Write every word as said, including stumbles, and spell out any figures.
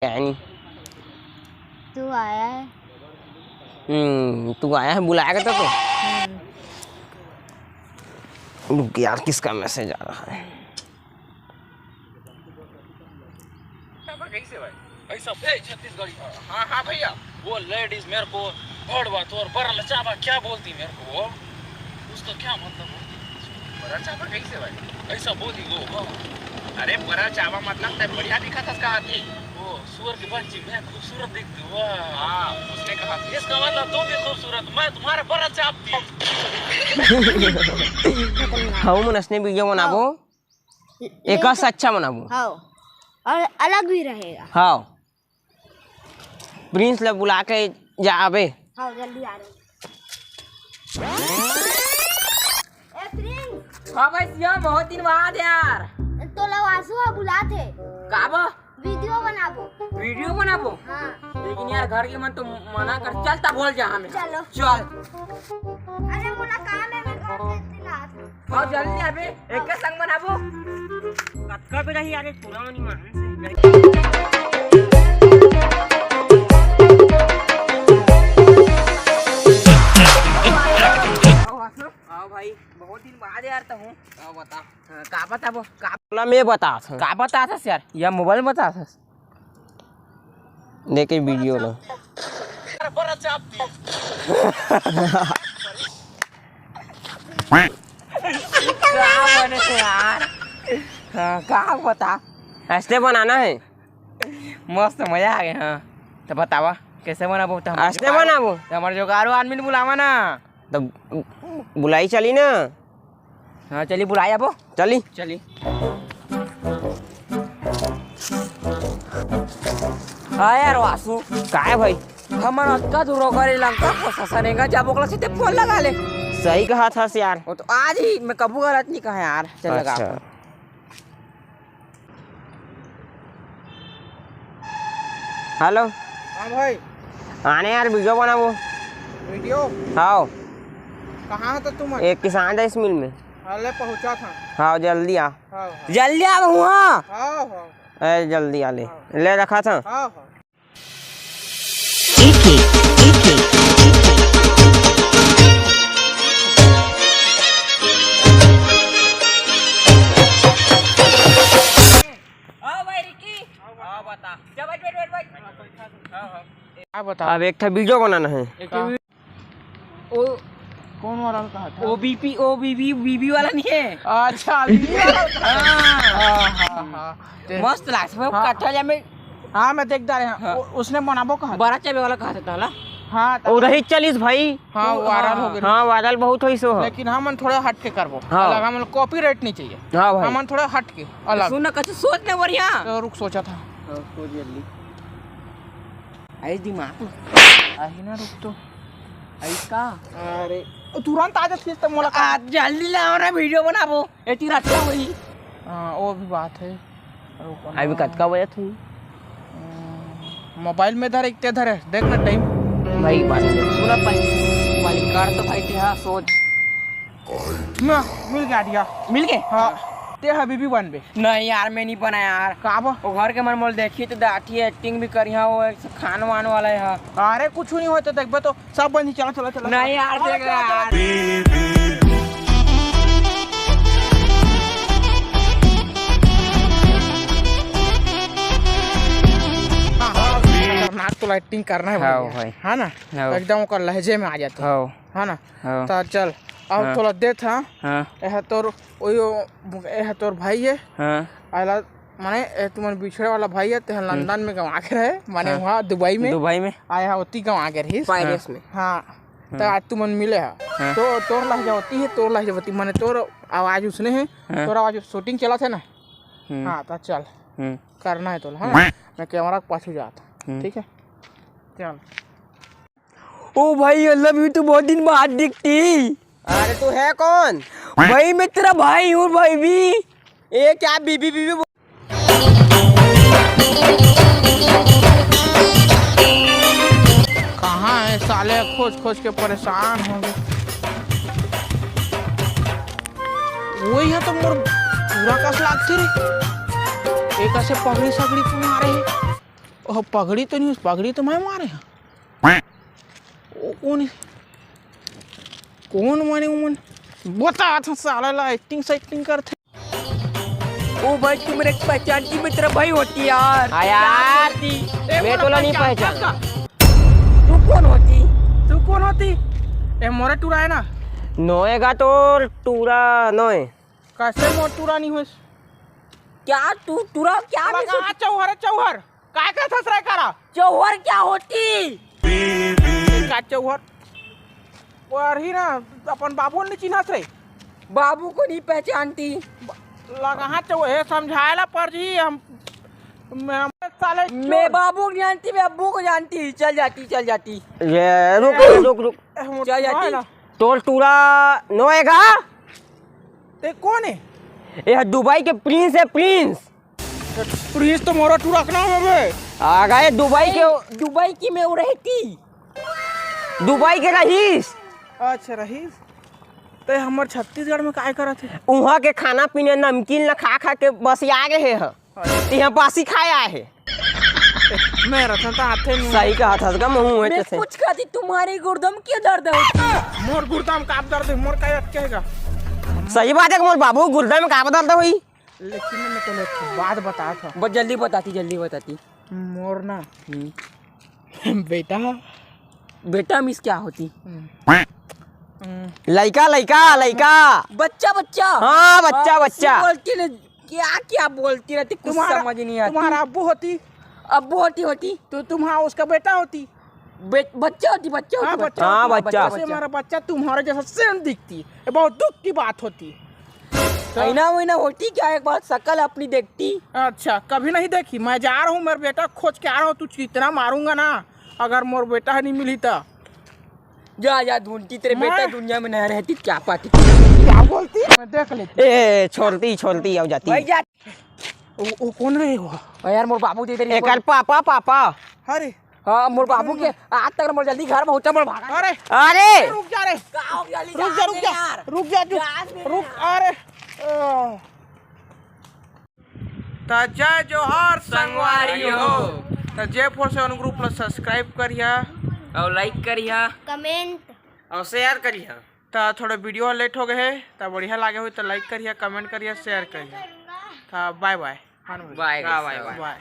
यानी तू आया है। हम्म, तू आया है, बुलाया था तो। हम्म। रुक यार, किसका मैसेज आ रहा है? कैसे भाई? ऐसा, ए, छत्तीसगढ़ी। हाँ, हाँ भैया, वो लेडीज मेरे को भड़वा तोर बरल चाबा क्या बोलती मेरे को वो? उसका क्या मतलब होती? बरल चाबा कैसे भाई? ऐसा बोली वो, हाँ। अरे बरल चाबा मतलब तै बढ़िया दिखा था उसका हाथी। वो सुअर के बच्ची, मैं खूबसूरत दिखती हूँ, वाह। हाँ, उसने कहा था। इसका मतलब तुम भी खूबसूरत, मैं तुम्हारा बरल चाबती। हाँ, मन असने वीडियो बनाबो। हाँ। एकर से अच्छा बनाबो। हाँ। और अलग भी रहेगा। हाँ। प्रिंस ला बुला के जा अबे। हाँ, जल्दी आ रहे हैं। ए, प्रिंस। हाँ भाई सीएम, बहुत दिन बाद यार। तोला वासु ह बुलात हे। का बा? वीडियो बनाबो। वीडियो बनाबो? हाँ। लेकिन यार घर के मन तो मना कर। चल तब बोल जा हमें। चलो। चल। अरे मोला काम है, मैं घर के दिन आ। हाँ, जल्दी अबे, एक संग बनाबो। कतका बेरा ही यार, एक पुरानी मान से। आओ भाई, बहुत दिन बाद यार तो हूँ। आओ बता। हाँ, का बताबो? का बोला मैं बता था। का बता था यार? या मोबाइल में बता था। देखे वीडियो ला। का बने यार? हाँ, का बता? ऐसे बनाना है। मस्त मजा आ गया। हाँ, तो बतावा कैसे बनाबो? तो हमारे ऐसे जुगाड़ू, बनाबो? तो हमारे जुगाड़ू आदमी ने बुलावा ना। तो बुलाई चली ना। हाँ, चली बुलाए अबो। चली। चली। हाँ यार वासु। काय भाई? हमन अतका दूर होकर लंका प्रशासन एंगा जब ओकला सीधे फोन लगा ले। सही कहा था यार। वो तो आज ही मैं कबू गलत नहीं कहा यार। चल लगा अच्छा। फोन। हेलो। हाँ भाई। आने यार, वीडियो बनाबो। वीडियो? हाँ। कहाँ है तो तुम? एक किसान राइस मिल में। अरे पहुँचा था। हाँ, जल्दी आ। हाँ, हाँ। जल्दी आ, हुआ। हाँ, हाँ। ए, जल्दी आ ले। हाँ। ले रखा था। हाँ, हाँ। एक एक, एक एक। आओ भाई रिकी। आओ बता। जा बैठ, बैठ, बैठ, बैठ। हाँ, हाँ। का बता? अब एक ठा वीडियो बनाना है। एक ठा वी-, ओ, कौन वाला कहा था? ओबीपी, ओबीबी, बीबी वाला नहीं है। अच्छा, बीबी वाला। हाँ। हाँ, हाँ, हाँ। ते-, मस्त लागथे, हाँ। कट्ठा जामे। हाँ, मैं देखता रहे। हाँ। उ-, उसने बनाबो कहा था। बड़ा चाबे वाला कहा था ताला। हाँ, वो रही चलिस भाई। हाँ, वो, viral हाँ। हो गई। हाँ, viral बहुत होइस हो। लेकिन हमन थोड़ा हट के करबो। हाँ। अलग, हमन copyright नहीं चाहिए। हाँ भाई। हमन थोड़ा हट के, अलग। सुन ना, कुछ सोच ले बढ़िया। तो रुक, सोचा था। हाँ, सोच जल्दी। आई दिमाग में। आई ना, रुक तो। आई का? अरे, ओ, तुरंत आ जाती है तो मोला का? आ, जल्दी लाओ ना, वीडियो बनाबो। ए, तेरा अच्छा वही। हाँ, वो भी बात है। रुको ना। अभी कतका बजत हुई? हम्म, मोबाइल में धर, एक ते धरे, देख ना टाइम। भाई, बात सुना पाई। वाली कर तो भाई, ते हाँ, सोच। ना, मिल गया आइडिया। मिल गए? हाँ। ते हबीबी बनबे। नहीं यार, मैं नहीं बना यार। का बा? वो घर के मन मोल देखी तो डांटी, एक्टिंग भी करी, हाँ, वो खान वान वाला है, हाँ। अरे, कुछ नहीं होता, देखबे तो सब बनी, चला, चला, चला। नहीं यार, देख यार। हाँ, हाँ, खतरनाक तो एक्टिंग करना है हाँ भाई। भाई। है ना? हाँ। एकदम ओकर लहजे में आ जाता है। हाँ। है ना? हाँ। तो चल, अब हाँ। थोड़ा देत हाँ। हाँ। यह तोर, ओ यो, यह तोर भाई है। हाँ। आला, माने, ए, तुमन बिछड़े वाला भाई है, ते हम्म। लंदन में गंवा के रहे, माने हाँ। वहाँ दुबई में। दुबई में। आया ओती गंवा के रहिस। Paris में। हाँ। तो हाँ। आज तुमन मिले हा। हाँ। तो तोर लहजा ओती है, तोर लहजा ओती, माने तोर आवाज उसने है, हाँ। तोर आवाज shooting चला थे ना। हम्म। हाँ, तो चल। हम्म। करना है तोला, हाँ? हम्म। मैं कैमरा के पाछू जात हूँ, हम्म। ठीक है? चल। ओ भाई, I love you, तू बहुत दिन बाद दिखती। अरे, तू है कौन? भाई, मैं तेरा भाई हूँ, भाई भी। ए, क्या बीबी, बीबी बोल- कहाँ है साले? खोज, खोज के परेशान हो गए। वही है तो मोर पूरा कस लागथे रे। एक ऐसे पगड़ी सगड़ी मारे है। ओह, पगड़ी तो नहीं, पगड़ी तो मैं मारे हँव। ओ, कोन हे? कोन माने उमन? बतात हँव साला ला, एक्टिंग सेक्टिंग करथे। ओ भाई, तू मेरे पहचानती मित्र भाई होती यार। हाँ यार, क्या होती? मैं तोला नहीं पहचान। तू कोन होती? तू कोन होती? ए, मोरे टूरा हे ना? नोएगा तो टूरा नोए। कैसे मोर टूरा नहीं होइस? क्या तू टूरा क्या? चौहर हे, चौहर। काय कहथस रे करा? चौहर क्या होती? का चौहर? पढ़ही ना, अपन बाबू ल नहीं चिन्हस रे। बाबू को नहीं पहचानती। लगा हाथ चौहर, समझाए ला पड़ जी, हम, मैं, हम साले मैं बाबू को जानती, मैं अब्बू को जानती, चल जाती, चल जाती। ये रुक, रुक, रुक। चल जाती। तोर टूरा नोएगा? ते कोन हे? ये दुबई के प्रिंस हे, प्रिंस। प्रिंस तो मोरा टूरा के नाम हे बे। आ गए दुबई के। दुबई की में वो रहती। दुबई के रहीस। अच्छा, रहीस। ते हमर छत्तीसगढ़ में काय करत हे? उहाँ के खाना पीना, नमकीन ल खा खा के बसिया गे हे ह। अच्छा। इहाँ बासी खाए आए हे। मैं रथन त आथे नहीं। सही कहत हस गा, महूँ होय मैं कुछ कहती, तुम्हारी गुर्दम क्यों दर्द होती? मोर गुर्दा में का दर्द हे, मोर का अटकेगा? सही बात हे, मोर बाबू गुर्दा में का दर्द होई? लेकिन मैं तोला एक बात बतात हँव। बस जल्दी बताती, जल्दी बताती। मोर ना बेटा। बेटा मीन्स क्या होती? लइका, लइका, लइका। बच्चा, बच्चा। हाँ, बच्चा, बच्चा। बोलती ना, क्या क्या बोलती रहती, कुछ समझ नहीं आती। तुम्हारा अब्बू होती। अब्बू होती, होती। तो तुम्हारा, उसका बेटा होती। बच्चा होती, बच्चा होती, हाँ, बच्चा। हाँ, बच्चा। जैसे हमारा बच्चा तुम्हारे जैसा सेम दिखती, ये बहुत दुख की बात होती। तो आईना वाईना होती क्या, एक बार शकल अपनी देखती। अच्छा, कभी नहीं देखी। मैं जा रहा हूँ, मेरा बेटा खोज के आ रहा हूँ, तुझे इतना मारूंगा ना, अगर मोर बेटा नहीं मिली तो। जा, जा, ढूंढती तेरे बेटा दुनिया में नहीं रहती, क्या पाती। क्या बोलती? मैं देख लेती। ए, छोड़ती, छोड़ती, आओ जाती। भाई जा। ओ, ओ, कोन रे वो? अरे यार, मोर बाबू दे दे रही एकर पापा, पापा। अरे। हाँ, मोर बाबू के आज तक मोर जल्दी घर पहुंचा, मोर भागा। अरे। अरे। रुक जा रे। का हो गया, रुक जा, रुक जा। यार। रुक जा, रुक। अरे। त जय जोहार संगवारी हो। त जे फोर सेवन ग्रुप ला सब्सक्राइब करिहा। अउ लाइक करिहा। कमेंट। अउ शेयर करिहा। त थोड़ा वीडियो लेट हो गए हे, त बढ़िया लागे होही त लाइक करिहा, कमेंट करिहा, शेयर करिहा। त बाय बाय। बाय बाय, बाय।